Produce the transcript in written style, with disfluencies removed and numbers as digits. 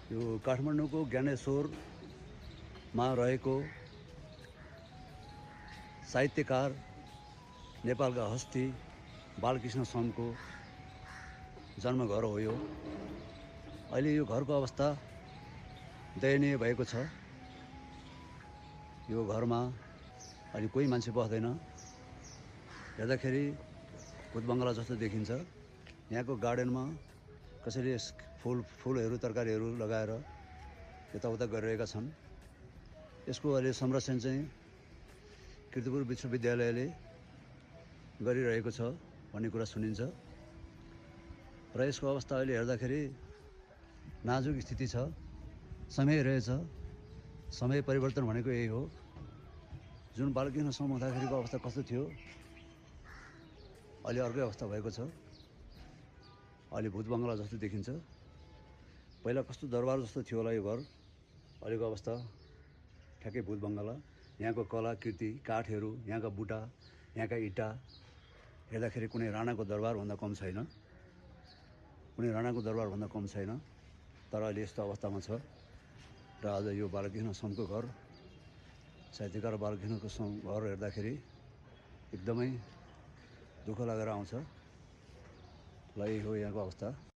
यो काठमाडौँको ज्ञानेश्वरमा रहेको साहित्यकार नेपालका हस्ती बालकृष्ण समको जन्मघर हो यो। अहिले यो घरको अवस्था दयनीय भएको छ। यो घरमा अहिले कोही मान्छे बस्दैन। हेर्दाखेरि भूतबङ्गला जस्तो देखिन्छ। यहाँको गार्डनमा कसैले फुलहरू तरकारीहरू लगाएर यताउता गरिरहेका छन्। यसको अहिले संरक्षण चाहिँ कीर्तिपुर विश्वविद्यालयले गरिरहेको छ भन्ने कुरा सुनिन्छ र यसको अवस्था अहिले हेर्दाखेरि नाजुक स्थिति छ। समय रहेछ, समय परिवर्तन भनेको यही हो। जुन बालकृष्ण सम हुँदाखेरिको अवस्था कस्तो थियो, अहिले अर्कै अवस्था भएको छ। अहिले भूतबङ्गला जस्तो देखिन्छ। पहिला कस्तो दरबार जस्तो थियो होला यो घर, अहिलेको अवस्था ठ्याक्कै भूतबङ्गला। यहाँको कला कृति, काठहरू, यहाँका बुटा, यहाँका इँटा हेर्दाखेरि कुनै राणाको दरबारभन्दा कम छैन। तर अहिले यस्तो अवस्थामा छ। र आज यो बालकृष्ण समको घर, साहित्यकार बालकृष्णको सम घर हेर्दाखेरि एकदमै दुःख लागेर आउँछ। ल यही हो यहाँको अवस्था।